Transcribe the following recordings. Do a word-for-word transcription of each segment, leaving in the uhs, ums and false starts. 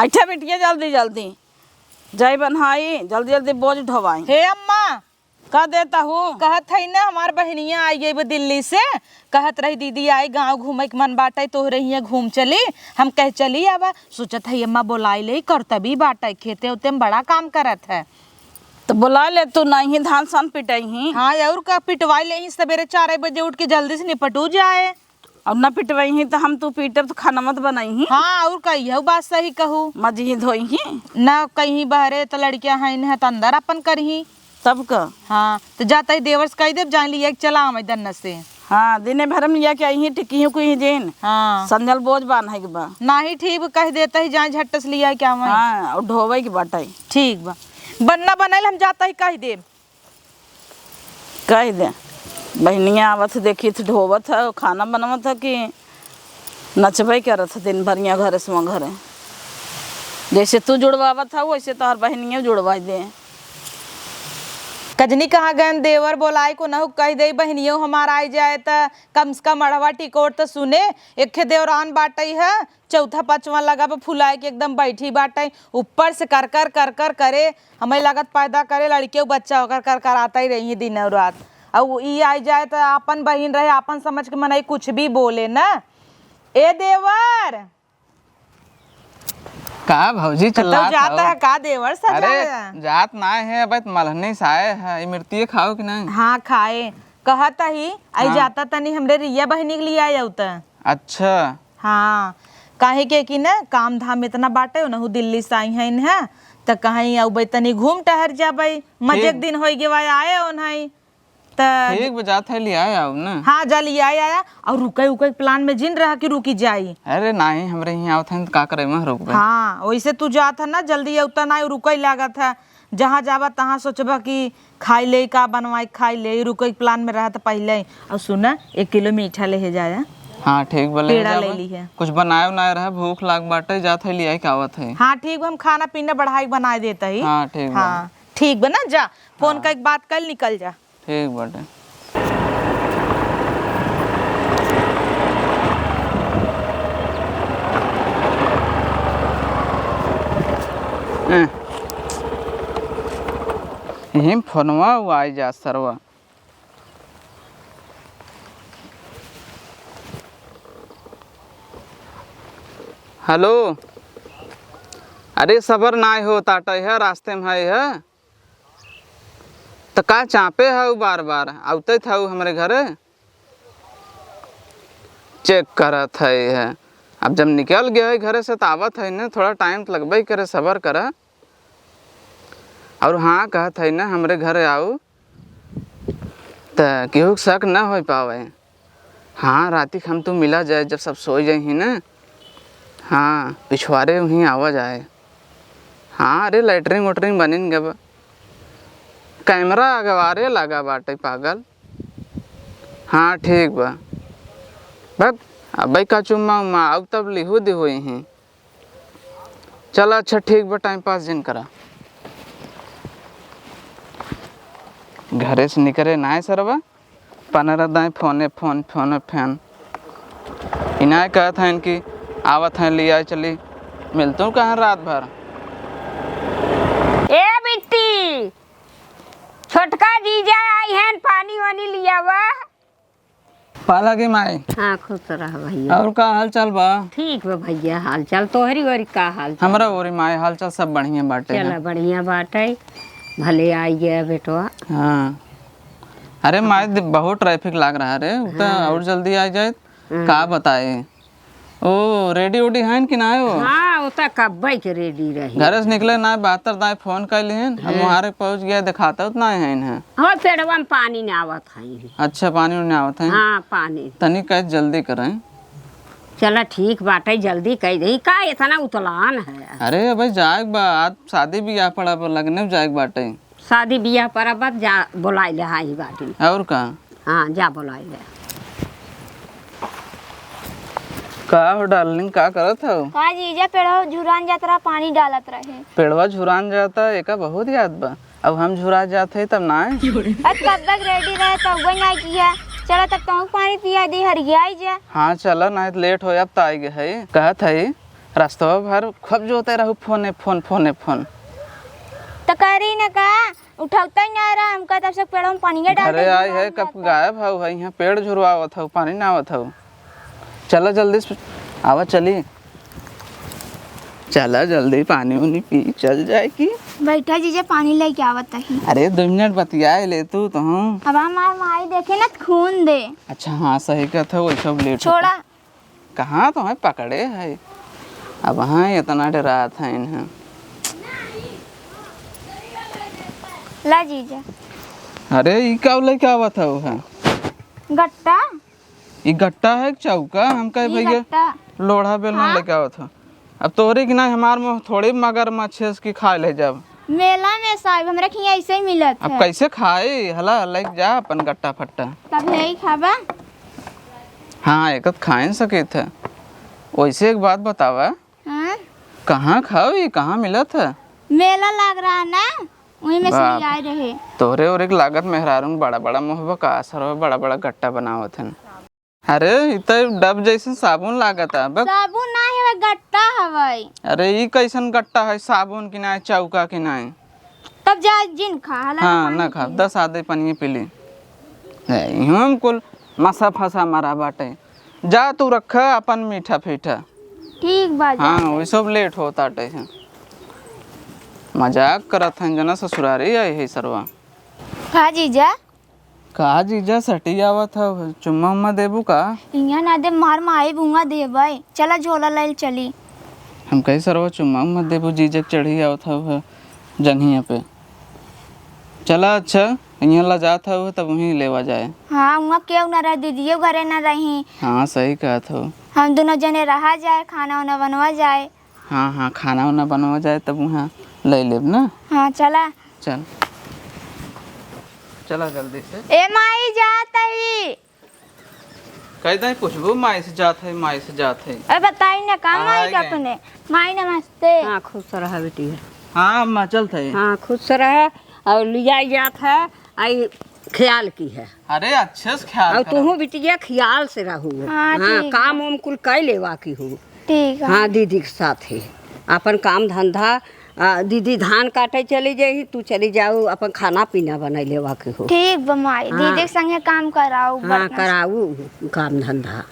अच्छा बिटिया, जल्दी जल्दी जाई बन्हाई, जल्दी जल्दी बोझ ढोवाई। हे अम्मा, का देता हूँ? कहत हई ना, हमार बहिनिया आई गई बा दिल्ली से, कहत रही, "दीदी आई, गाँव घूमे के मन बाटे, तोहरे हियाँ घूम चली।" हम कह, "चली आवा।" सोचत हई अम्मा बोलाई ले, करतबी बाटे, खेते उते में बड़ा काम करत है। तो बोला ले तू, नहीं धान सान पिटाई ही। हाँ, और का, पिटवाई ले ही, सबेरे चार बजे उठ के जल्दी से निपटू जाए। और ना पिटवाई ही तो हम तू पीटब तो खाना मत बनाई ही। हाँ, और का, यह बात सही कहू। मजी ही धोई ही। ना कहीं बहरे तो लड़कियां हैं, इन्हें तो अंदर अपन करही। तब का? हाँ, तो जाता ही देवर से कह देब, जान लिया कि चला आवे दन्ना से। हाँ, दिने भर में लिया के आई ही, टिकी ही कोई जेन। हाँ। संझल बोझ बान्हे के बा। नाही ठीक, कह देता ही, जाए झट्ट से लिया के आवे। हाँ, और ढोवे के बाटे। ठीक बा, बन्ना बनाइल हम जाता ही कह देब। कह दे, बहिनिया आवत ह, देखी त ढोवत ह, खाना बनवत ह कि नचबे करत ह दिन भर यहाँ घरे से वहाँ घरे। जैसे तू जुड़वावत ह, वैसे तोहर बहिनियो जुड़वाई दे। कजनी कहाँ गयन देवर बोलाए को नहु, कह दे बहिनियो हमार आई जाए त कम से कम अढ़वा टिकोट त सुने। एक खे देवरान बाटई ह, चौथा पाँचवा लगा बा फुलाए के एकदम बैठी बाटे, ऊपर से कर कर कर कर करे, हमें लागत पैदा करे लड़के बच्चा ओकर कर कर आता ही रही दिन और रात। और ई आई जाए तो आपन बहिन रहे, आपन समझ के मनई कुछ भी बोले ना। ए देवर, का भौजी कतौ चिल्लात जात हौ? है का देवर सजा अरे, है? जात ना है, अब मलहनी से आए है, इमरतिये खाओ कि नहीं? हाँ, खाए। कहत ही, आई हाँ। जाता तनी हमरे रिया बहिनी के लिए आए त। अच्छा। हाँ, काहे के कि ना काम धाम इतना बाटे, उनहु दिल्ली से आई हैं इन्हें, त कहीं अउबे तनी घूम टहर जाबे, मजे के ठीक। दिन होई गवा आए उन्हें। त ठीक बा, जात है, लिया आओ ना। हाँ, जा लिया आया। और रुके उके के plan में जिन रहा कि रुकी जाई। अरे नाही, हमरे यहाँ आवत हैं त का करे, वहाँ रुकबे। हाँ, वैसे तू जात है ना, जल्दी अउता ना, रुके लागत है। जहाँ जाबा तहाँ सोचबा कि खाई ले, का बनवाई खाई ले, रुके के plan में रहा त पहले। और सुना, एक किलो मीठा ले जाया। हाँ, ठीक बा, ले पेड़ा जाबा। ले ली है। कुछ बनाए उनाए रहा, भूख लाग बाटे, जात है, लिया के आवत है। हाँ, ठीक बा, हम खाना पीना बढ़ाई के बनाए देता ही। हाँ, ठीक बा। हाँ, ठीक बा ना, जा, फोन हाँ। का एक बात कल निकल जा। ठीक बाटे। एह, यही फोनवा वो आई जा सरवा। हेलो, अरे सबर नाय हो, ताटै है, रास्ते में है, है। त का चापे हऊ बार बार? आवते थऊ हमरे घरे। चेक करत है, है। अब जब निकल गया है घरे से त आवत है न, थोड़ा टाइम त लगबे करे, सबर करा। और हाँ, कहत है न, हमरे घरे आऊ त केहू के शक न हो पावे। हाँ, राती के हम तू मिला जाए, जब सब सोई जाई ही ना। हाँ, पिछवारे वहीं आवा जाए। हाँ, अरे, लैट्रिन वैट्रिन बनिन गब। कैमरा अगवारे लगा बाटे, पागल। हाँ, ठीक बा। बक, अबे का चुम्मा उम्मा, आउ तब लिहू दिहू ही। चला, अच्छा, ठीक बा, टाइम पास जिन करा। घरे से निकरे नाय सरवा, पनरा दाएं फोने फोन, फोने फोन। इनाय कहत हैं कि आवत हैं, लिया चली, मिलतू कहाँ रात भर। ए बिट्टी, छोटका जीजा आई हैं, पानी वानी लियावा। पाला के माई। हाँ, खुश रह भैया। और का हाल चाल बा? ठीक बा भैया, हाल चाल। तोहरी ओरी का हाल चाल? हमरा ओरी माई हाल चाल सब बढ़िया बाटे चला, है। बढ़िया बाटे, भले आई गया बेटवा। हाँ। अरे माई, दि-, बहुत ट्रैफिक लाग रहा रे, उ त हाँ। और जल्दी आ जाए। हाँ। का बताए? ओ, रेडी उडी हैं कि ना हो? हाँ, वो त कब्बे के रेडी रही। घरे से निकले ना, बहत्तर दाएं फोन कर लिहन, हम हाँ। वहाँ पहुँच गया, दिखाता उतना है इन्हें। हो, पेड़वा में पानी ना आवत है। अच्छा, पानी उनी आवत है? हाँ, पानी। तनी कह जल्दी करें। चला, ठीक बाटे, जल्दी कह दे। का इतना उतलान है? अरे भाई, जाए बा, आज शादी बियाह पड़ा बा, लगने में जाए बाटे। शादी बियाह पर अब जा बोलाई ले, हाँ, ही बाटी। और का? हाँ, जा बोलाई ले। का हो डार्लिंग, का करत हो? का जीजा, पेड़वा झुरान जात रहा, पानी डालत रहे। पेड़वा झुरान जाता, एका बहुत याद बा। अब हम झुरा जात है तब ना आए। अब कब तक रेडी रहे, तब वही ना किया। चला तब तुमको पानी पिया दे, हरियाई जा। हाँ चला, नहीं तो लेट हो, अब तो आई गए है। कहत है रस्तवा भर खूब जोते रहू, फोने फोन, फोने फोन। त करी न का, उठौते ही ना रहा हमका, तब से पेड़वा में पानिया डाल घरे देत आई है, कब गायब हऊ है, यहाँ पेड़ झुरवावत हऊ, पानी ना आवत हऊ। चला जल्दी से, आवा चली। चला जल्दी, पानी उनी पी, चल जाए की। बैठा जीजा, पानी लेके आवत ही। अरे, दो मिनट बतियाए ले तू तो हम। अब हमार माई देखे ना, खून दे। अच्छा, हाँ, सही कहत हो, वही सब लेट होता। छोड़ा। कहाँ तुम्हें पकड़े है? अब हाँ, इतना डरात है इन्हें। ला जीजा। अरे, ई का लेके आवत है वो है? गट्टा। ई गट्टा है कि चौका? हम कहे ई भैया गट्टा। लोढ़ा बेलना हाँ? लेके आवत है। अब तोहरे की ना हमार मुँह थोड़ी मगरमच्छ है कि खाए ले जाब। मेला में साहब हमरा के हियाँ ऐसे ही मिलत अब है। कैसे खाई? हला, लेके जा अपन गट्टा फट्टा। तब यही खाबा? हाँ, एक तो खाए न सकित है। वैसे एक बात बतावा। हाँ? कहाँ खाओ ये, कहाँ मिलत है? मेला लाग रहा ना, वहीं में से बाप। ले आए रहे। तोहरे ओरे के लागत मेहरारू में बड़ा बड़ा मुँह बा का, सरवा बड़ा बड़ा गट्टा बनावत है। अरे, ई त डब जैसन साबुन लागता। बक। साबुन ना हवे, गट्टा हवे। अरे, ई कैसन गट्टा है, साबुन की नाई, चौका की नाई? तब जा, जिन खा, हला हाँ, पानी ना खा, पी। दस आदे पनिये पी ली। ए, इहूँ में कुल मसा फसा मरा बाटे। जा तू रख अपन मीठा फीठा। ठीक बा, जा। हाँ, वही सब लेट होता टे। मजाक करत हैं, जना ससुरारी आई है सरवा। का जीजा? का जीजा सटी आवत हव, चुम्मा उम्मा देबू का? इहाँ ना दे, मार माई बुआ देबै। चला झोला लइल चली। हम कही सरवा चुम्मा उम्मा देबू, जीजा के चढ़ी आवत हव जंघिया पे। चला अच्छा, इहाँ ला जात हव तब वहीं लेवा जाए। हाँ, उहाँ केहू ना रहे, दीदियो घरे ना रही। हाँ, सही कहत हव। हम दुनो जने रहा जाए, खाना उना बनवा जाए। हाँ, हाँ, खाना उना बनवा जाए तब उहाँ लइ लेब ना। हाँ, चला। चल। चला जल्दी से। ए माई, जात हई। कह दे, पूछबू माई से जात है, माई से जात है। अरे बताई ना का माई आए का गए। अपने। माई नमस्ते। हाँ, खुश रहा बेटी। हाँ अम्मा, चलत है। हाँ, खुश रहा। और लिया जात है, आई ख्याल की है। अरे अच्छे से ख्याल और करब। तूहू बिटिया ख्याल से रहू। हाँ, हाँ, ठीक काम है। उम कुल कइ लेवा की हो। ठीक है। हाँ, दीदी के साथ ही अपन काम धंधा, आ, दीदी धान काटे चली जाई, तू चली जाऊ अपन खाना पीना बनाई लेवा के हो। ठीक बा माई, हाँ। दीदी के संगे काम कराऊ, हाँ, बर्तन। कराऊ काम धंधा।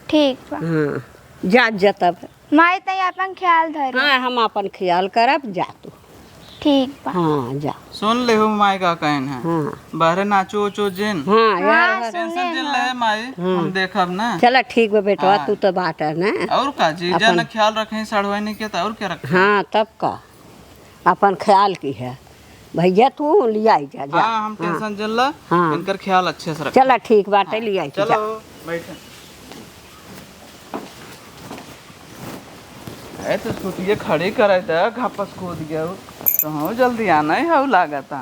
ठीक बा। हाँ, जा, जा तब। माई, तई आपन ख्याल धरी। हाँ, हम आपन ख्याल करब, जा तू। ठीक बा। हाँ, जा। सुन लेहु माई का कहन है। हाँ। बहरे नाचो उचो जिन। हाँ, हाँ, यार। सुने टेंशन जिन हैं। लहे माई, हाँ। हम देखब ना। चला ठीक बा बेटवा, हाँ। तू तो बाटा ना। और का, जीजा अपन न ख्याल रखे, सड़वाई नहीं किया तो और क्या रखे? हाँ, तब का। अपन ख्याल की है। भैया तू लियाई जा, जा। हाँ, हम हाँ। टेंशन जिन ला, हाँ। इनकर ख्याल अच्छे से रखे। चला ठीक बाटे, हाँ। लियाई जा। चलो, बैठे। ए, तो स्कूटिया खड़ी करे त घापस कूद गयो। तो हाँ, जल्दी आना ही हऊ लागता।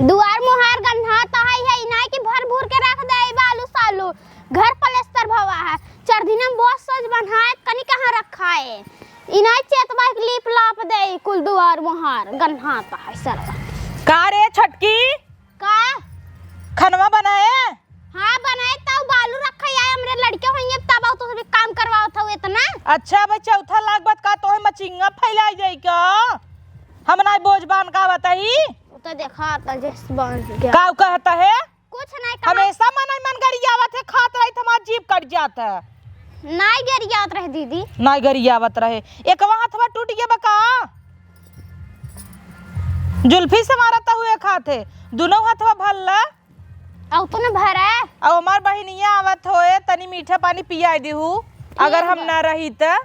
दुआर मुहार गन्हात है, है इनाई की भर भूर के रख दे, ई बालू सालू। घर पलस्तर भवा है। चार दिन में बहुत सज बनाए, कनी कहाँ रखा है। इनाई चेतवा के लीप लाप दे, कुल दुआर मुहार गन्हात है सरवा। का रे छोटकी? का? खनवा बनाए? हाँ, बनाए, तउ बालू रखा है, हमरे लड़के होइए, तब आउ तो भी काम करवावत हउ इतना। अच्छा भाई, चौथा लाग बाद का तोहे मचिंगा फैलाई जाई का? हम नाई बोझ बान का बताई? उ तो देखा था जस बान गया। का कहता है? कुछ नहीं कहा। हमेशा मन ही मन गरियावत है, खात रही तो हमार जीभ कट जात है। नाई गरियावत रहे दीदी। नाई गरियावत रहे। एकवा हथवा टूट गया बा का? जुल्फी से मारत हुए खात है। दुनो हथवा भर ला। अउ तू न भरे। अउ हमार बहिनिया आवत होए, तनी मीठा पानी पियाई दिहू, ठीक अगर हम बा। ना रही त।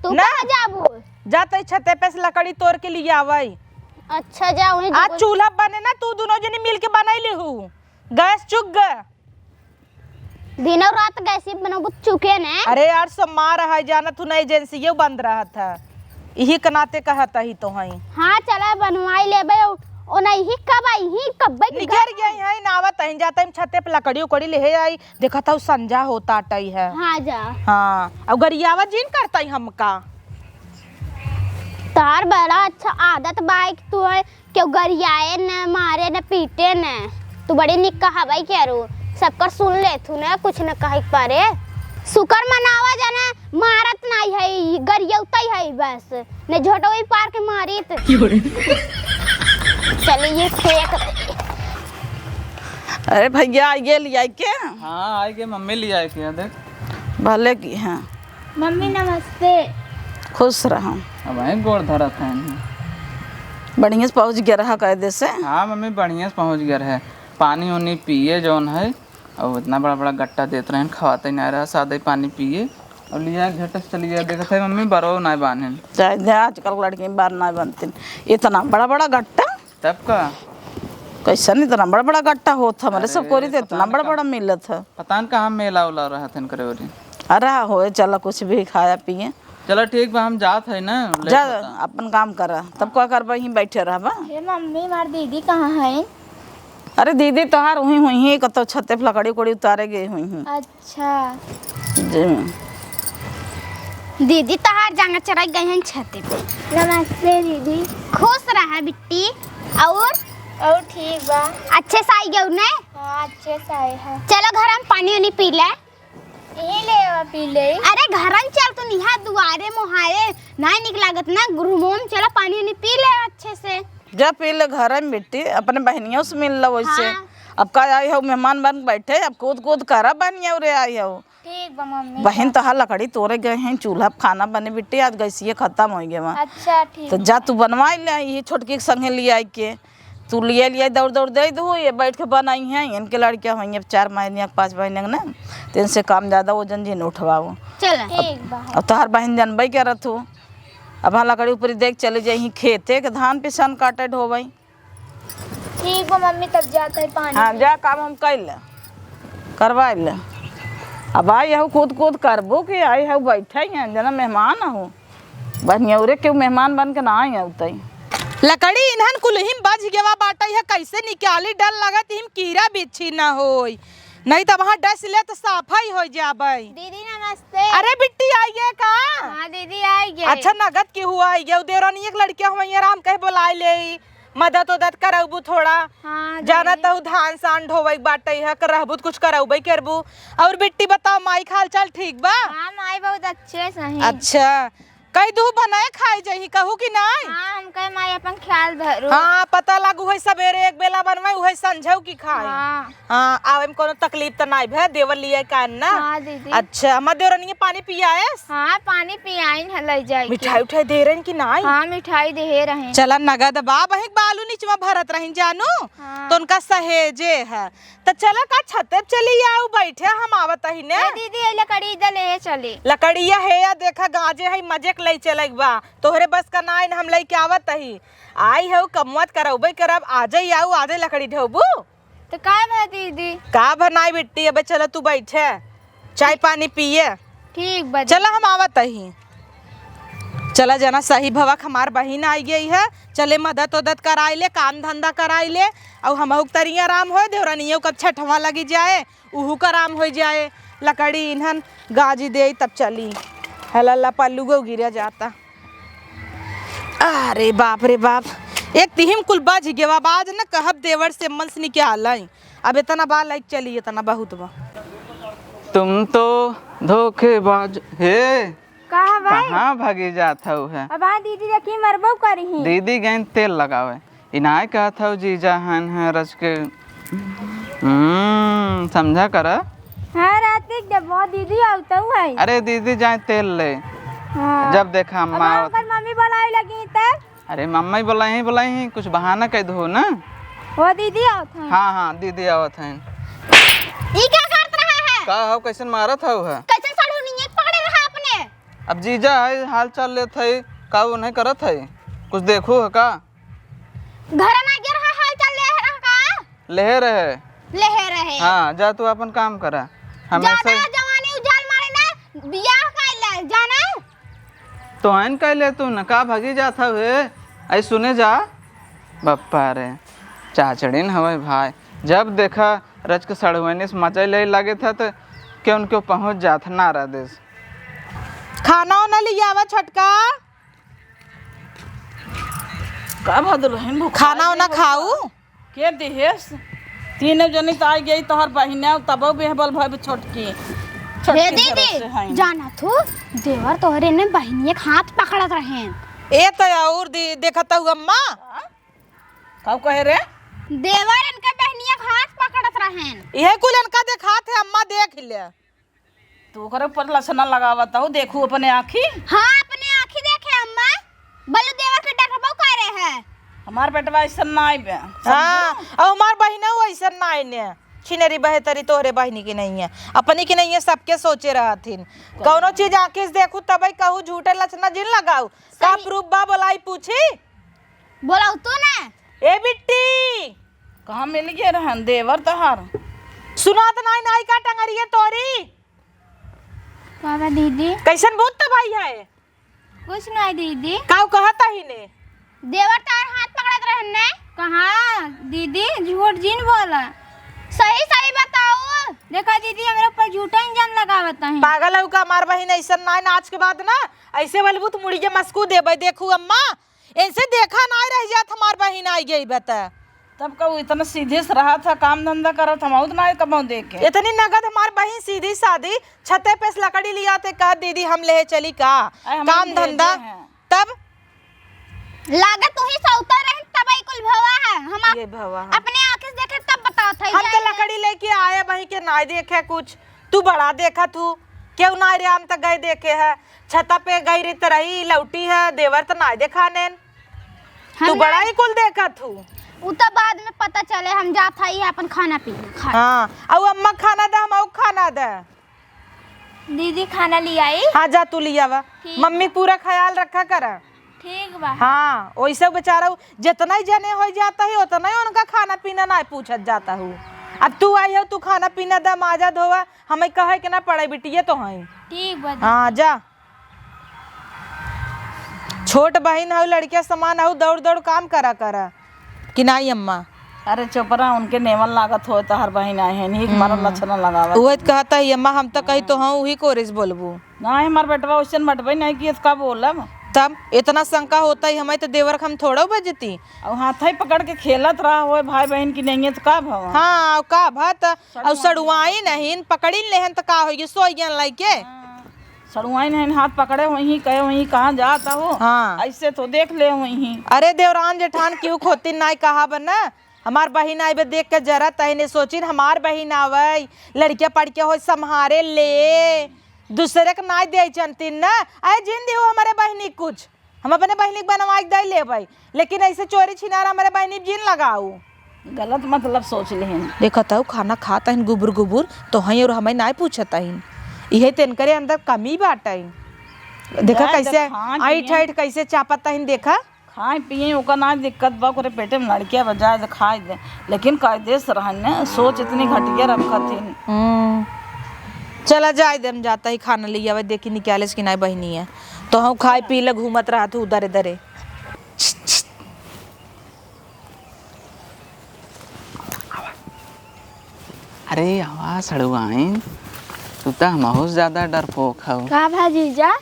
तू ना। कहाँ जाबू? जात ही छते पे से लकड़ी तोड़ के लियावई। अच्छा, जा वहीं आज जगह। चूल्हा बने ना, तू दुनो जनी मिल के बनाई लिहू। गैस चुक ग। दिनों रात गैस ही बनबू, चुके ने। अरे यार, सोमार है, जाना तू ना, एजेंसियो बंद रहत है। इही के नाते कहत ही तो हई। हाँ, चला बनवाई लेबे। ओ, ओ नहीं, ही कब आई, ही कब्बे की निकर गई है, ना आवत ही, जाता ही छते पे लकड़ी उकड़ी ले आई, देखत हऊ संझा होत आटई है। हाँ, जा। हाँ, अब गरियावा जिन करतई हमका। तार बड़ा अच्छा आदत बा कि तू है, केहू गरियाए न, मारे न, पीटे न। तू बड़ी निक कहबई केरू, सबकर सुन लेथू न, कुछ न कहे के परे। शुक्र मनावा जाना, मारत नाई है, गरियौतई है बस। ने झोटोई पार के मारित। चलिए फेंक दे। अरे भैया, आइए लियाई के? हाँ, आइए मम्मी, लियाई के, देख। भले की, हाँ। मम्मी नमस्ते। खुश रहो। अब आए गोड़ धरत हैं। बढ़िया से पहुँच गया रहा कायदे से? हाँ मम्मी, बढ़िया से पहुँच गया रहे। पानी उनी पिए जौन है, और इतना बड़ा बड़ा गट्टा देत रहेन, खवाते ही ना रहा, सादे पानी पिए और लिया घेट से चली गया। देखत है मम्मी, बरो ना बान्हेन। चाहे दे, आजकल लड़की बार ना बनतीन। इतना बड़ा बड़ा गट्टा? तब का? कैसन इतना बड़ा बड़ा गट्टा होत है? हमरे सब अरे, कोरी तो पता इतना न बड़ा का, बड़ा मिलत है। पता न कहाँ मेला उला रहत है करे ओरी। अरे होए, चला कुछ भी खाया पिए। चला ठीक बा, हम जात है ना, लेट जा, होता। अपन काम करा, तब का करबा, यहीं बैठे रहबा। हे मम्मी, हमार दीदी कहाँ है? अरे दीदी तोहार वहीं हुई है, कतो छते पे लकड़ी उकड़ी उतारे गई हुई है। अच्छा। जी। दीदी तोहार जांगा चढ़ाई गई हैं छते पे। नमस्ते दीदी। खुश रहा बिट्टी। और? और ठीक बा। अच्छे से आई गयो ने? हाँ, अच्छे से आए हैं। चलो घर हम पानी उनी पी ले। यहीं ले आवा, पी ले। अरे घरन चल, तू निहा दुआरे मोहारे नाई निक लागत ना, रूमों में चला पानी उनी पी ले अच्छे से। जा पी ले घर में बिट्टी, अपने बहनियों से मिल लो वैसे। हाँ। अब का आई हो मेहमान बन के बैठे, अब कूद कूद करा बहनियों रे आई हो। ठीक बा मम्मी। बहन तोहार लकड़ी तोरे गए हैं, चूल्हा पे खाना बने बिट्टी, आज गैसिये खत्म हो गया। अच्छा ठीक तो बा। जा तू बनवाई ले, ये छोटकी के संगे ले आई के। तू लिए लिए दौड़ दौड़ दे दू, ये बैठ के बनाई हैं, इनके लड़कियाँ होइहैं चार महीने के, पाँच महीने के ना, तो इनसे काम ज्यादा वजन जिन उठवाओ। चल। ठीक बा। अब तोहार बहन जनबे करत हो, अब हाँ लकड़ी ऊपरी देख चले जाई खेते के धान पिसान काटे ढोबई। ठीक बा मम्मी, तब जात है पानी हाँ, पी। जा काम हम कर ले, करवा ले। अब आई हूँ कूद कूद करबू कि आई हूँ बैठे हैं, जना मेहमान हो। बढ़िया रे, केहू मेहमान बन के ना आई अउतई। लकड़ी इन्हन कुल्हिम बझ गवा बाटई है, कैसे निकाली? डर लगत हिम कीड़ा बिच्छी न होई, नहीं त वहाँ डस ले त साफा ही हो जाबई। दीदी नमस्ते। अरे बिट्टी आइए का? हाँ दीदी आइए। अच्छा नगद केहू आइए, देवरानी एक लड़किया हुआ आराम कहे बुलाए ले, मदद उदद करउबू थोड़ा। हाँ जानत दीदी। हूँ धान सान ढोवई बाटई है, कर रहबू त कुछ करउबई करबू। और बिट्टी बताओ माई का हाल चाल ठीक बा? हाँ माई बहुत अच्छे से हैं। अच्छा कही दू बनाए खाई जही कहू कि नाई? हाँ, हम कहे माई अपन ख्याल धरो। हाँ, पता लागू है सबेरे एक बेला बनवाई, उहे संझऊ की खाई। हाँ। हाँ, आवे में कोनो तकलीफ त नाई भे, देवर लिए का ना? हाँ दीदी। अच्छा, हमार देवरनिया पानी पियाएस? हाँ, पानी पियाइन है, ले जाए के। मिठाई उठाई दे रहे कि नाई? हाँ, मिठाई दे रहे। चला नगद बा, बहिक बालू निचवा भरत रही जानू, हाँ। तो उनका सहेजे है। त चला का छते पे चली आऊ, बैठे हम आवत ही ने। ए दीदी, ए लकड़ी इधर ले चले। लकड़िया है या देखा गाजे है, मजे के ले चले बा। तोहरे बस का नाइन हम लेके आवत ही। आई है कमवत करउबे करब, आजे ही आऊ, आजे लकड़ी ढोबू। त का भा दीदी? का भा नाई बिट्टी, अबे चला तू बैठे। चाय पानी पिए। ठीक बा। चला हम आवत ही। चला जना सही भवक हमार बहिन आई गई है, चले मदद उदद कराई ले, काम धंधा कराई ले, और हमहू के तरी आराम होए, देवरानियों कब छठवा लगी जाए, उहू का आराम हो जाए। लकड़ी इन्हन गाजी दे तब चली। हला ला पल्लू गो गिरा जाता। अरे बाप रे बाप, एक तिहिम कुल बज गया, अब आज न कहब देवर से मन से निकाल आई। अब इतना बा लाइक चली, इतना बहुत बा। तुम तो धोखेबाज हे। का है भाई? कहाँ भागी जात हऊ है? अब हाँ दीदी देखी मरबो करी ही। दीदी गई तेल लगावे। इनाय कहत हऊ जीजा हन है रच के। हम्म, समझा करा। हाँ, रात के जब वो दीदी आवतऊ है। अरे दीदी जाए तेल ले। हाँ। जब देखा अब अम्मा हाँ, आवत। ओकर मम्मी बुलाए लगी तब। अरे मम्मा ही बुलाई ही, बुलाई ही, कुछ बहाना कह दो ना। वो दीदी आवत हैं। हाँ, हाँ, दीदी आवत हैं। ई का करत रहा है? का हो, कैसन मारत हो है? कैसन साढ़ू नियत पकड़े रहा अपने? अब जीजा है, हाल चाल लेत है, का वो नहीं करत है? कुछ देखो है का? घर ना गिर रहा, हाल चाल ले रहा का? लेहे रहे। लेहे रहे। हाँ, जा तू अपन काम करा। हमें ज्यादा से जवानी उजाल मारे ना, बियाह कर ले, जाना? तो हन कह ले तू न का भागी जात हवे। आई सुने जा, बप्पा रे, चाचड़िन हवे भाई, जब देखा रच के सड़ुआइने से मजा ले लागे था तो क्यों न क्यों पहुँच जात ना रह देस। खाना उना ले आवा छोटका। का भा दुल्हन भूखा खाना उना खाऊ? के दिहेस? तीन जनी त आई गई तोहर बहिने, तबो बेहबल भइब छोटकी। हे दीदी, जाना थू, देवर तोहरे ने बहिनिया के हाथ पकड़त रहेन। ए तो और दी, देखत हऊ अम्मा। हाँ? का कहे रे? देवर इनके बहिनिया के हाथ पकड़त रहेन। इहे कुल इनका देखात है अम्मा, देख ले। तू ओकरे ऊपर लक्षण लगावत हऊ, देखू अपने आँखी। हाँ, अपने आँखी देखे अम्मा। बोलो देवर के डरबो करे है। हमार बेटवा ऐसन नाई बे, हाँ, समझू? और हमार बहिनऊ ऐसन नाई ने। छिनरी बहेतरी तोहरे बहिनी की नहीं है, अपनी की नहीं है, सबके सोचे रहथिन। कौनो चीज आँखी से देखू तबे कहू, झूठे लक्षण जिन लगाऊ। का सही। Proof बा, बोलाई पूछी? बोलाऊ तू ना। ए बिट्टी, कहाँ मिल गए रहन देवर तोहार? सुनात नाई, नाई का टंगरिया तोरी? का बा दीदी? कैसन भूत त भाई है? कुछ नाई दीदी। काऊ कहत ही ने? देवर तार हाथ पकड़त रहन ने। कहाँ दीदी, झूठ जिन बोला। सही सही बताओ। देखा दीदी, हमरा ऊपर झूठा इल्जाम लगावत है। पागल हऊ का? हमार बहिन ऐसन नाई, आज के बाद ना ऐसे बोलबू तो मुड़िया मस्कू देबे। देखू अम्मा, इनसे देखा नाई रह जात, हमार बहिन आई गई बता। तब का वो इतना सीधे से रहा था, काम धंधा करत, हम बहुत ना कमाऊ देखे। इतनी नगद हमार बहिन सीधी सादी, छते पे से लकड़ी लिया ते कहा, "दीदी हम ले चली का?" अरे, हम काम धंधा। तब लागत तू ही सौता रहे, तब ई कुल भवा है। हम आप-, ये भवा है। अपने आँखें से देखे तब बताओ थे हम तो लकड़ी लेके आए, वहीं के ना देखे कुछ। तू बड़ा देखत हू, केहू ना रे, हम त गए देखे है, छता पे गई रही त रही, लौटी है, देवर त ना देखा नेन। तू बड़ा ही कुल देखत हू। उ त बाद में पता चले, हम जात हई अपन खाना पीना खाए। हाँ, अउ अम्मा खाना दे, हम अउ खाना दे। दीदी खाना ले आई? हाँ, जा तू ले आवा। ठीक मम्मी बा। पूरा ख्याल रखा करा। ठीक बा। हाँ, वैसे बेचारा उ जितना ही जने हो जाता है, उतना ही उनका खाना पीना ना पूछत जाता हूँ। अब तू आई हो, तू खाना पीना दे, माजा धोवा, हमें कहे के ना पड़े, बिटिये तो हैं। ठीक बा दीदी। हाँ, जा। छोट बहिन हऊ, लड़किया समान हऊ, दौड़ दौड़ काम करा करा। कि नाई अम्मा? अरे चुप रहा, उनके नेवन लागत होए तो हर बहिन आए हैं, नीक मरल हम्म। लक्षण लगावत। उहे त कहत ही अम्मा, हम त कही तो हाँ, उही कोरिस बोलबू। नाई, हमार बेटवा ओइसन मटबे नाई किए, त का बोलब? तब इतना शंका होता ही, हमें तो देवर हम थोड़ा बजती। अउ हाथ ही पकड़ के खेलत रहा होए भाई बहिन की नहीं है, त का भवा? हाँ, अउ का भा त, अउ सड़ुआई नहीं, पकड़ी लेहन त का होई, सोइयन लाइके। हाँ। सड़ुआइन हइन, हाथ पकड़े होइहीं, कहे होइहीं, "कहाँ जात हो?" हाँ। ऐसे तो देख ले होइहीं। अरे देवरान जेठान क्यों खोतिन नाई कहा बना? हमार बहिन आइबे देख के जरा तहिने सोचिन, हमार बहिन आवै, लड़किया पढ़ के होई सम्हारे ले, दूसरे के नाई दे चनतिन ना। अरे जिन दियो हमरे बहिनी कुछ, हम अपने बहिनी के बनवाइ के दइ लेबै, लेकिन ऐसे चोरी छिनारा हमरे बहिनी पे जिन लगाऊ। गलत मतलब सोच लेहिन। देखत हऊ, खाना खात हइन गुबुर गुबुर, तो हई और हमें नाय पूछत हइन। इहे तेन करे अंदर कमी बाटइ। देखा जाए कैसे तो खाए आइठ पिए। आइठ कैसे चापत हइन, देखा। खाए पिए ओकर ना दिक्कत बा, ओकरे पेटे में लड़किया बा, जाए तो खाए दे। लेकिन कायदे से रहन ने, सोच इतनी घटिया रखत हइन। हम्म। चला जाए दे, हम जाता ही खाना ले आवे, देखी निकाले से कि नाय बहिनी है। तो हम खाए पी ले घूमत रहत हूँ दरे दरे। अरे आवा सड़ुआइन, तू त हमहू से ज्यादा डरपोक हऊ। का भा जीजा?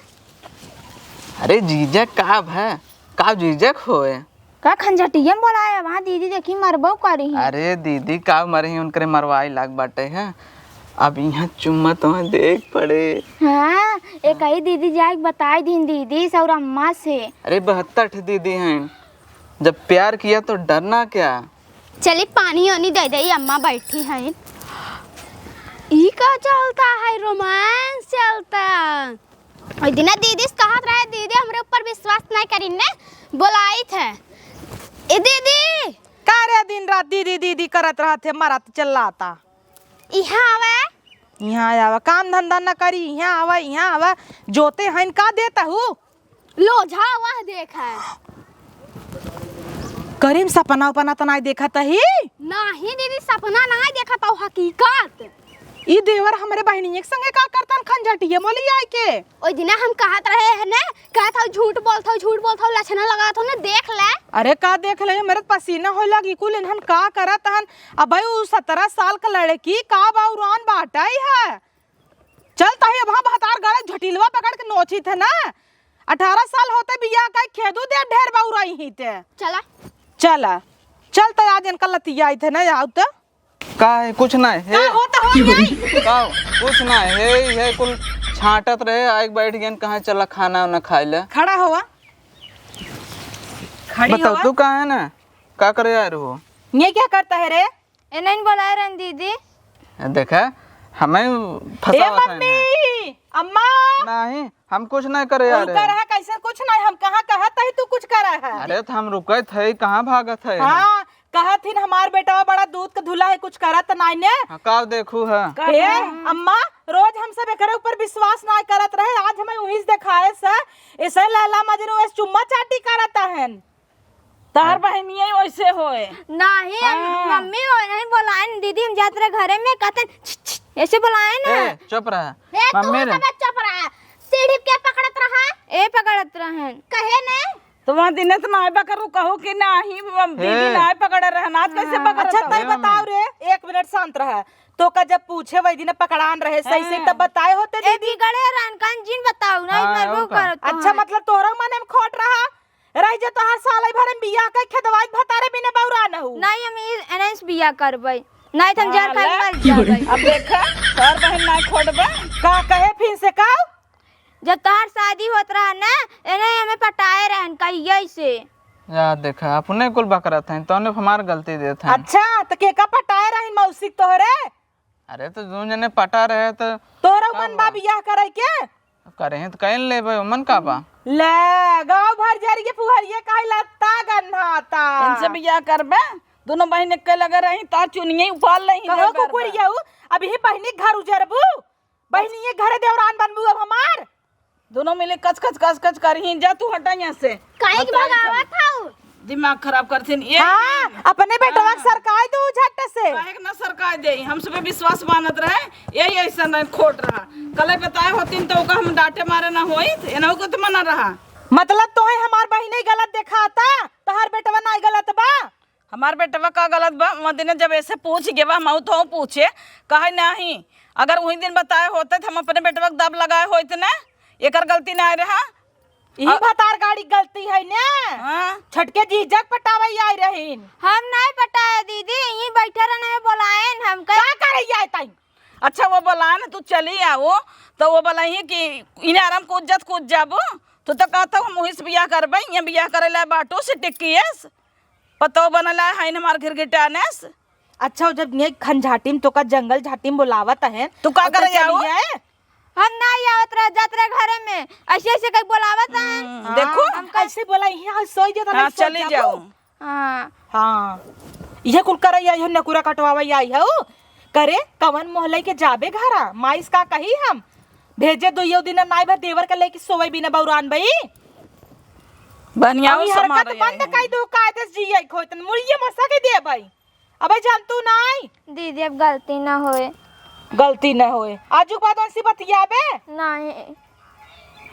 अरे जीजा का भा? का जीजा होए? का खंजटिया में बोलाए? वहाँ दीदी देखी मरबो करी। अरे दीदी का मरही, उनकरे मरवाई लाग बाटे है। अब यहाँ चुम्मा तो देख पड़े। हाँ, एक ही दीदी जाए के बताई दिन दीदी से और अम्मा से। अरे बहत्तर ठे दीदी हैं, जब प्यार किया तो डरना क्या? चली पानी ओनी दे दे, अम्मा बैठी हैं। ई का चलता है, रोमांस चलता। ओइ दिना दीदी से कहत रहे, दीदी हमरे ऊपर विश्वास नहीं करी ने, बोलाइत है। ए दीदी! का रे दिन रात दीदी दीदी करत रहत है, मरत चिल्लाता। इहाँ आवे। इहाँ आवे, काम धंधा न करी, इहाँ आवे, इहाँ आवे। जोते हइन का देत हऊ? लोझा वह देख है। करीम सपना उपना त नाई देखत ही? नाही दीदी, सपना नाई देखत हऊ, हकीकत। ई देवर हमरे बहिनिये के संगे का करतन खंजटिये मोली आइके? ओइ दिना हम कहत रहे हैं ने, कहत हऊ झूठ बोलत हऊ, झूठ बोलत हऊ, लक्षणा लगावत हऊ ने, देख ले। अरे का देख ले, मेरे त पसीना होए लागी, कुल इन्हन का करत हन। अबे उ सतरह साल क लड़की का बाउरान बाटइ है। चल तही अब हम भतार गड़े झटिलवा पकड़ के नोचित है ना। अठारह साल होते बियाह कइ खेदू दे ढेर बाउराई ही ते। चला। चला। चल त आज इनका लतियाइत है ना, आउ त। का है? कुछ ना है। का होता हो यही? का? कुछ ना है, हे, हे कुल छांटत रहे, आइके बैठ गए, कहाँ चला खाना उना खाइ ले। खड़ा होवा। खड़ी बताओ, होवा। तू कहाँ है ना? का करे आए रहो? ये क्या करता है रे? ए, नहीं बोलाए रहन दीदी। देखा, हमें ए फंसावत है ना। मम्मी, अम्मा। नहीं, हम कुछ नहीं करे यार। उनका रहा कैसे कुछ नहीं, हम कहाँ कहत ही तू कुछ करा है। अरे तो हम रुकत है, कहाँ भागत है? हाँ, कहत ही हमार बेटवा बड़ा दूध का धुला है, कुछ करत नहीं ने। हाँ, का देखू है? ए, अम्मा, रोज हम सब एकरे ऊपर विश्वास नहीं करत रहे, आज हमें वही से देखाए से, ऐसे लैला मजनू ऐसे चुम्मा चाटी करत है। तोहर बहिनिया ही वैसे होए। नहीं, हम हाँ। मम्मी हो नहीं बोलाए न, दीदी हम जात रहे घरे में, कहते न, "छ, छ", ऐसे बोलाए ना। ए, चुप रहा। ए, तू मम्मी रे। सब चुप रहा। सीढ़ी के पकड़त रहा। ए, पकड़त रहन। कहे ने? तो वहाँ दिने तो नाय पकड़ू, कहू कि नाही, हम दीदी हे। नाय पकड़े रहन, आज कैसे हाँ। पकड़त अच्छा, हो? तय हे मम्मी। बताओ रे, एक मिनट शांत रहा। तो का जब पूछे वही दिन पकड़ान रहे, सही से हाँ। तब बताए होते ए, दीदी। बिगड़े रहन, कान जिन बताओ, नहीं हाँ, मरबो और का? करत अच्छा, हन। मतलब तोहरा मन में खोट रहा? रह जे तोहार साल भर में बियाह कइ खेदवाई भतारे बिना बौरा न हऊ। नहीं, हम ई एनएस बियाह करबै। नहीं त हम जहर खाइ हाँ, मर जाबै। अब देखा, तोहार बहिन ना खोटबा। का कहे फिर से का? जब तोहार शादी होत रहा ना, एने हमें पटाए रहन कहिए से। या देखा, अपने कुल बकरत हैं, तौने हमार गलती देत हैं। अच्छा, त के का पटाए रहन मौसी तोहरे? अरे, तो दोनों जने पटा रहे, तो तोहरा का मन बा हुआ? बियाह करे के? करे हैं, तो कइल लेबे, मन का बा? ले, गाँव भर जरिए फुहरिए काहे लत्ता गन्हाता। इनसे बियाह करबे? दोनों बहिन एक लगे रही, तार चुनिए उपाल लेही कहो जब करबे। कुकुरिया, अब ही बहिनी घर उजरबू? बहिनी ये घरे देवरान बनबू अब हमार? दोनों मिले कच कच कच कच करही, जा तू हटा यहाँ से। काहे के बताई भगावत तुम। हऊ? दिमाग खराब करथिन। ये हाँ, अपने बेटवा के हाँ। सरकाई दो झट से। काहे के ना सरकाई दे? हम सबे विश्वास मानत रहे, यही ऐसा नहीं खोट रहा। कल बताए होतिन तो ओका हम डांटे मारे ना होइत, एनहु के तो मना रहा। मतलब तोहे हमार बहिने गलत देखाता, तोहार बेटवा नाई गलत बा? हमार बेटवा का गलत बा? वह दिन जब ऐसे पूछ गए बा, हम तो पूछे, कहे नहीं, अगर वही दिन बताए होते तो हम अपने बेटवा के दब लगाए होइत ना, एकर गलती ना रहा। ई अ- भतार गाड़ी गलती है ने। हाँ। छटके जीजक पटावई आई रहीन। हम नहीं पटाए दीदी, यहीं बैठे रहने में बोलाएन हमके। का करे आई ताई? अच्छा वो बोलाएन तू चली आओ, तो वो बोलाई कि इन्हें आराम कूद जात कूद जाबो, तो तो कहता हम वहीं से बियाह करबे, ये बियाह करे ला बाटो से टिकियस, पतो बनला है हमार घिरघिटानेस। अच्छा, जब ये खन झाटी में तोका जंगल झाटी में बोलावत है, तू का अब तो करे जाओ? चलिए। हम नहीं आवत रह, जात रह घरे में, ऐसे ऐसे कहीं बोलावत है। हम्म, हाँ, देखो। हम कहीं ऐसे बोला, यहाँ सोई जाता हाँ, नहीं, सोई चली जाबू। जाओ। हाँ। हाँ, ये कुल करे आई हो, नकुरा कटवावे आई हो। करे, कवन मोहल्ले के जाबे घरा, माइस का कही हम? भेजे दो यो दिन नाई भर देवर के लेके सोवे बिना बौरान बई। बनिया अब ई समार हरकत आई बंद है। कई दो, कायदे से जिए खोतन, मुड़िए मसा के दे भाई। अबे जान तू नाई। दीदी, अब गलती ना होए। गलती ना होए। आजू के बाद ऐसी बतियाबे? नहीं।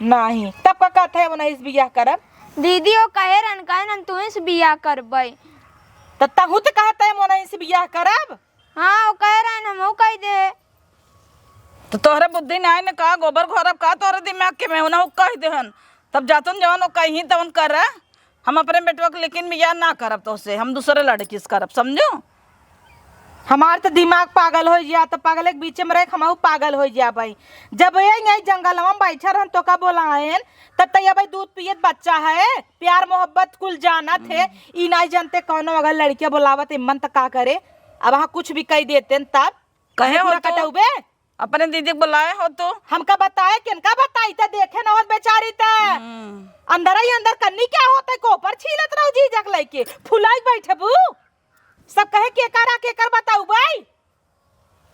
नहीं। तब का कहत है, वो नहीं से बियाह करब? दीदी, वो कहे रहन, कहे हम तुहीं से बियाह करबै। त तहू त कहत है, वो नहीं से बियाह करब? हाँ, वो कहे रहन, हम वो कह दे। तो तोहरे बुद्धि ना आए न का, गोबर घोरब का तोहरे दिमाग के में, उन्हें कह देहन। तब जातन जवन वो कहीं तवन कर, हम अपने बेटवा के लेकिन बियाह ना करब तोहसे, हम दूसरे लड़की से करब, समझो? हमार तो दिमाग पागल हो गया, तो पागल के बीच में रह, हमहू पागल हो गया भाई। जब ये यही जंगलवा में बैठा रहन, तो का बोलाएन, तब तो ये भाई दूध पियत बच्चा है, प्यार मोहब्बत कुल जानत है, ई नहीं जानते कौनो अगर लड़कियां बोलावत है, मन तो का करे, अब वहाँ कुछ भी कह देते न तब। कहे हो पूरा तो? कटौबे? अपने दीदी के बुलाए हो तो? हमका बताए, किनका बताई त देखे न होत बेचारी त। हम्म। अंदर ही अंदर कन्नी क्या होत है, कोपर छीलत रहो जीजक लइके, फुलाई बैठबू। सब कहे केकर आ केकर बताऊ भाई।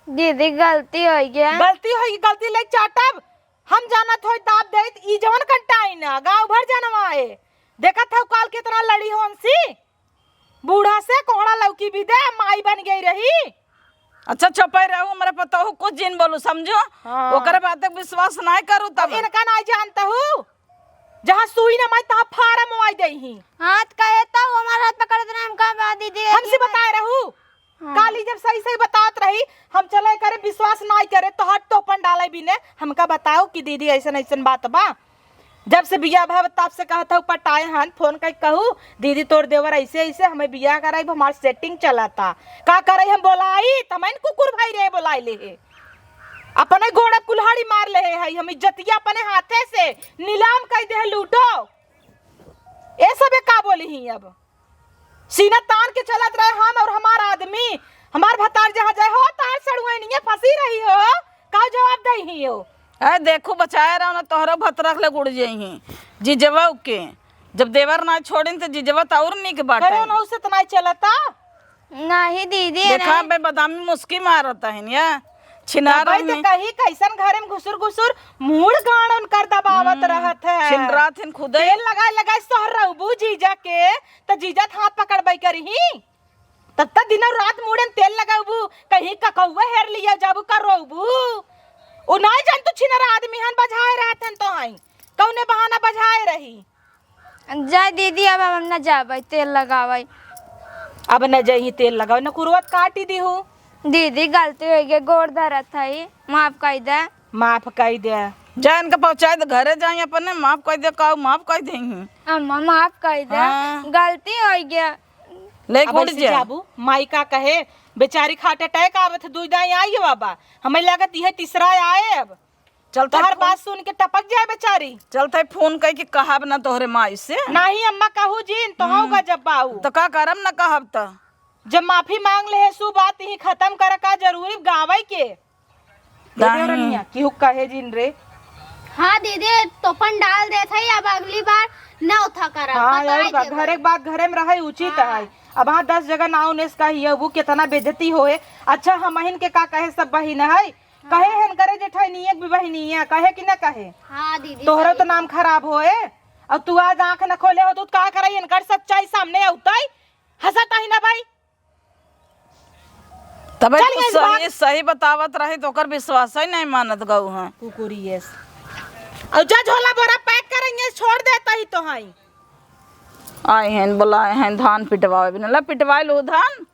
दीदी गलती हो गया। गलती होई, गलती ले चाटब। हम जानत होई दाब देत, ई जवन कंटाई ना, गाँव भर जनवाए। देखत हौ काल कितना लड़ी होन सी। बूढ़ा से कोहड़ा लौकी भी दे, माई बन गई रही। अच्छा, चुपे रहू, हमरे पतोहू कुछ जिन बोलू, समझो? हाँ। ओकरे बात पे विश्वास नाय करू तब। इनका नाय जानता हूँ, जहाँ सुई न माई, तहाँ फारा मोआई देही। हाथ कहे तो हमार हाथ पकड़त रहे, हमका बा दीदी, हमसे बताए रहू। हाँ। काली जब सही सही बतात रही, हम चले करे, विश्वास नाय करे, तो हाथ टोपन डाले बिने। हमका बताओ कि दीदी ऐसन ऐसन बात बा। जब से बियाह भा तब से कहत हऊ पटाए हन, फोन कइ कहू, "दीदी तोर देवर ऐसे ऐसे, हमें बियाह कराई, हमार setting चलता।" का करई हम बोलाई, तमैन कुकुर भाई रे बोलाइ लेहे। अपने गोड़े कुल्हाड़ी मार लेहे हई, हम इज्जतिया अपने हाथे से नीलाम कइ देहे लूटो। ए सबे का बोली ही अब? सीना तान के चलत रहे हम और हमार आदमी, हमार भतार जहाँ जाए हो, तार सड़ुआइनिया फंसी रही हो, का जवाब दई ही हो? ए, देखू, बचाए रहो ना, तोहरो भतरक ले गुड़ जइही। जिजवा के, जब देवर ना छोड़िन, त जिजवा त और निक बाटे। करो ना, उसे त नाई चलता। नाही दीदी, देखा, नाही। बे बदामी मुस्की मारत है या। छिनार तबै ते में। कही, कैसन घरे में घुसुर घुसुर मूड़ गाड़ उनकर दबावत हम्म, रहत है। छिनरात हिन खुदे। तेल लगाए लगाए सहर रहबू जीजा के, त जीजा त हाथ पकड़बै करही। तब त दिनौ रात मूड़े में तेल लगौबू, कहीं ककौआ हेर लिया जाबू का रोबू। उ नाई जान तू छिनरा आदमी हन, बझाए रहत हन तो हई। कौने बहाना बझाए रही? जाए दीदी, अब हम न जाबै तेल लगावै। अब न जइही तेल लगावै, न कुरुवत काटी दीहू। दीदी, गलती होइ गै, गोड़ धरत हई, माफ कइ दे। माफ कइ दे। जा इनका पहुँचाए दे, घरे जाई अपने, माफ कइ दे, का माफ कइ देही? अम्मा, माफ कइ दे, हाँ। गलती होइ गै। ले अब गुड़ ऐसे जा। जाबू, माई का कहे, बेचारी heart attack आवत है, दुई दाई आई है बाबा, हमें लागत यह तीसरा आए अब। चलत है तोहर फोन। बात सुन के टपक जाए बेचारी। चलत है फोन कइ के कहब ना तोहरे माई से। नाही अम्मा कहू जिन, तोहू हम्म। का जब बाऊ। तो का करब ना कहब त? जब माफी मांग लेहे सु बात ही खत्म कर का जरूरी गावै के। दे दे नहीं। रनिया, केहू कहे जिन रे। हाँ दीदी, तोपन डाल देत है, अब अगली बार न उठा करब, हाँ, बताई और का, देबै। घरे के बात घरे में रहे उचित हाँ। है। अब हाँ दस जगह नाव नेस का ही है, वो कितना बेइज्जती होए। अच्छा, हमहिन के का कहे सब बहिन है, कहे हाँ। हन करे जेठानिया के भी बहिनिया, कहे कि न कहे? हाँ दीदी, तोहरो सही तो नाम खराब होए, और तू आज आँख न खोले हो तो का करे, इनकर सच्चाई सामने औतई, हंसत ही ना भाई। तबे चल तू गइल सही, बात। सही बतावत रही तो ओकर विश्वास ही नहीं मानत गऊ हैं। कुकुरियस। और जा झोला बोरा pack करेंगे, छोड़ देता ही तो हई। आए हैं, बोलाए हैं, धान पिटवावे बिना। ला पिटवाए लो धान।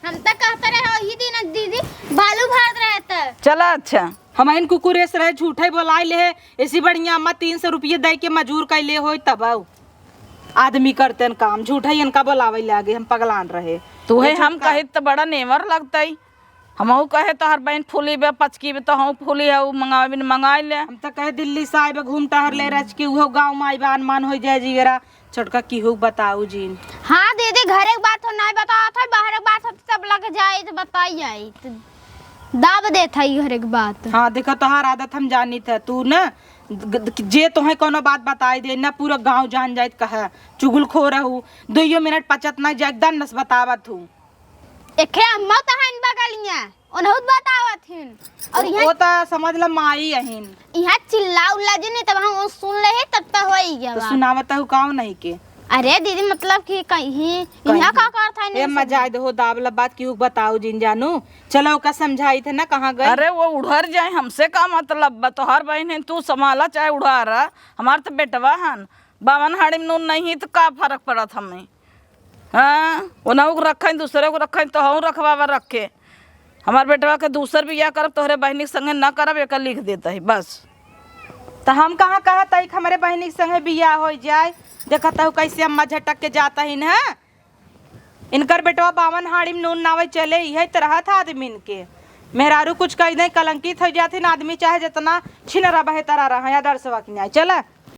हम तो कहते रहे वही दिन दीदी बालू भरत रहे त। चला अच्छा। हमहिन कुकुरेस रहे, झूठे बोलाए ले, ऐसी बढ़िया अम्मा तीन सौ रुपये दे के मजूर कैले होई तब आऊ। आदमी करते न काम, झूठा ही इनका बोलावे लागे, हम पगलान रहे। तुहे ये हम झूठा। कहे त बड़ा नेवर लगतई। हमहू कहे तोहर बहन फूली बे, पचकी बे, तो हम फूली है, उ मंगावे बिन मंगाई ले। हम तो कहे दिल्ली से आए बे, घूम टहर ले रच के, उहो गाँव में आए बे, आन मान हो जाए जिगरा। छोटका केहू बताऊ जिन। हाँ दीदी, घरे के बात हो नहीं बतावत है, बाहर के बात हो सब लग जाए तो बताई जाए। दाब देत है घरे के बात। हाँ, देखा तोहार आदत हम जानित है, तू न ग-, ग-, जे तोहे कोनो बात बताई दे, न पूरा गाँव जान जाइत कहे, चुगलखोर हऊ, दुइयो मिनट पचत ना जा, एकदम नस बतावत हूँ। एखे अम्मा तहन बगलिया, ओनहु त बतावत हिन। और ओ, यहाँ ओ त समझ ल माई अहिन। यहाँ चिल्ला उल्ला जे नहीं, तब हम सुन ले ही, तब तो हो ही गया तो बात। सुनावत हूँ काव नहीं के। अरे दीदी, मतलब कि कहीं, कहीं। यहाँ का करत है ए, नहीं मजा समझ। आए दे हो, दाब लब बात केहू के बताऊ जिन जानू। चलो, ओका समझाई थे ना, कहाँ गई? अरे, वो उड़हर जाए, हमसे का मतलब बा? तोहार बहन है, तू संभाला चाहे उड़हर, हमार तो बेटवा हन। बावन हाड़ी में नून नहीं, तो का फर्क पड़त हमें? हाँ, ओनहु के रखें, दूसरे के रखें, तो हम रखवावा रखे। हमार बेटवा के दूसर बियाह करब, तोहरे बहिनी के संगे ना करब, एकर लिख देत ही, बस। तो हम कहाँ कहत ही कि हमरे बहिनी के संगे बियाह हो जाए? देखत हऊ कैसे अम्मा झटक के जात ही ना। इनकर बेटवा बावन हाड़ी में नून नावे चले, इहे त रहत आदमी इनके। मेहरारू कुछ कह दे, कलंकित हो जात ही ना आदमी, चाहे जितना छिनरा बहे तरा रहे, आदर्शवा के न्याय। चला।